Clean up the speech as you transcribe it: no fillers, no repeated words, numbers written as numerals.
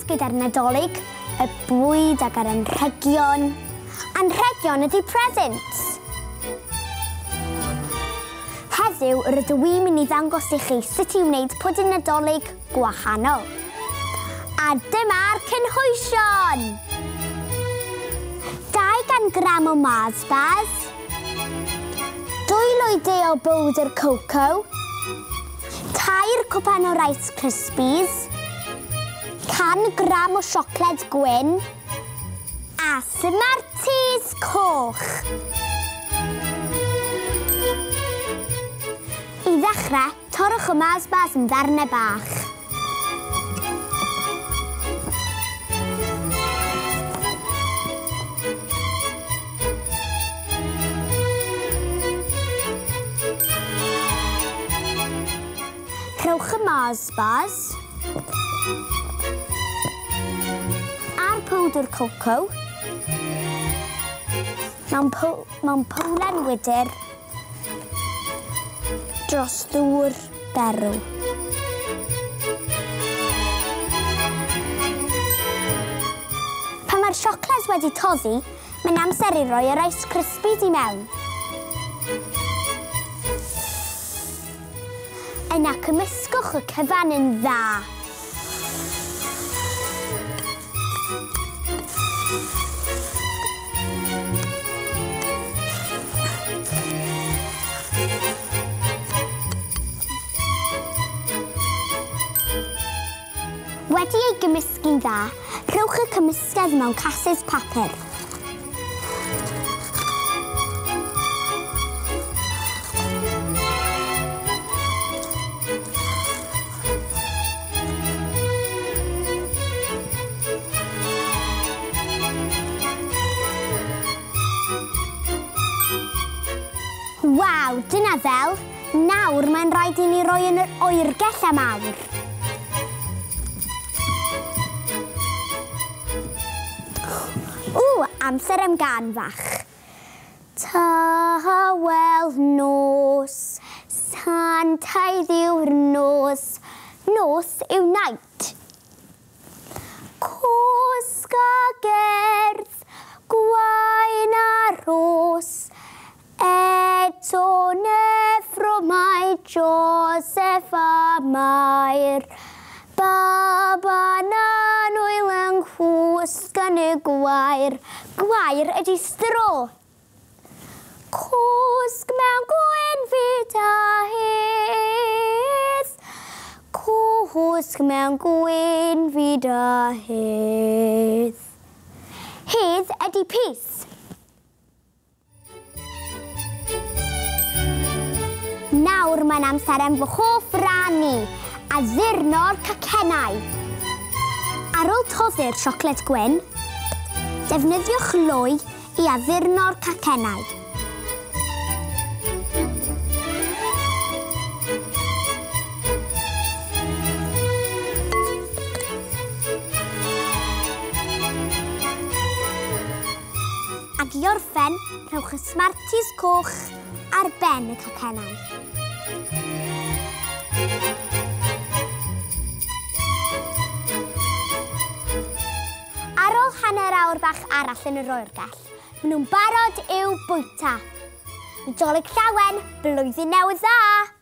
gyda'r Nadolig, y bwyd ac yr anrhegion. Anrhegion ydy presents. Heddiw, rydw i'n mynd i ddangos i chi sut i wneud pwdin Nadolig gwahanol. A dyma'r cynhwysion! 200 gram o Mars bars, 2 lwy de o bowdr coco, 3 cwpan o Rice Krispies, 100 gram o siocled gwyn, a Smarties coch. I ddechrau, torrwch y Mars bars yn ddarnau bach. Rhowch y Mars bars a'r powdr coco mewn powlen wydr dros ddŵr berw. Pan mae'r siocled wedi toddi, mae'n amser i roi y Rice Krispies i mewn. Yna cymysgwch y cyfan yn dda. Wedi ei gymysgu'n dda, rhowch y cymysgedd mewn casys papur. Waw, dyna ddel! Nawr mae'n rhaid i ni roi yn yr oergell am awr. Ww, amser am gân fach. Tawel nos, santaidd yw'r nos, nos yw night. Cwsg a gerdd, gwaen a rhos, eto neffro mae Joseph a Mair. Baban annwyl yng nghwsg yn y gwair. Gwair ydy straw. Cwsg mewn gwynfyd a hedd. Cwsg mewn gwynfyd a hedd. Hedd ydy peace. Nawr mae'n amser am fy hoff ran i, addurno'r cacennau. Ar ôl toddi'r siocled gwyn, defnyddiwch lwy i addurno'r cacennau. Ac i orffen, rhowch y Smarties coch ar ben y cacennau. Ar ôl hanner awr bach arall yn yr oergell, maen nhw'n barod i'w bwyta. Nadolig llawen, blwyddyn newydd dda!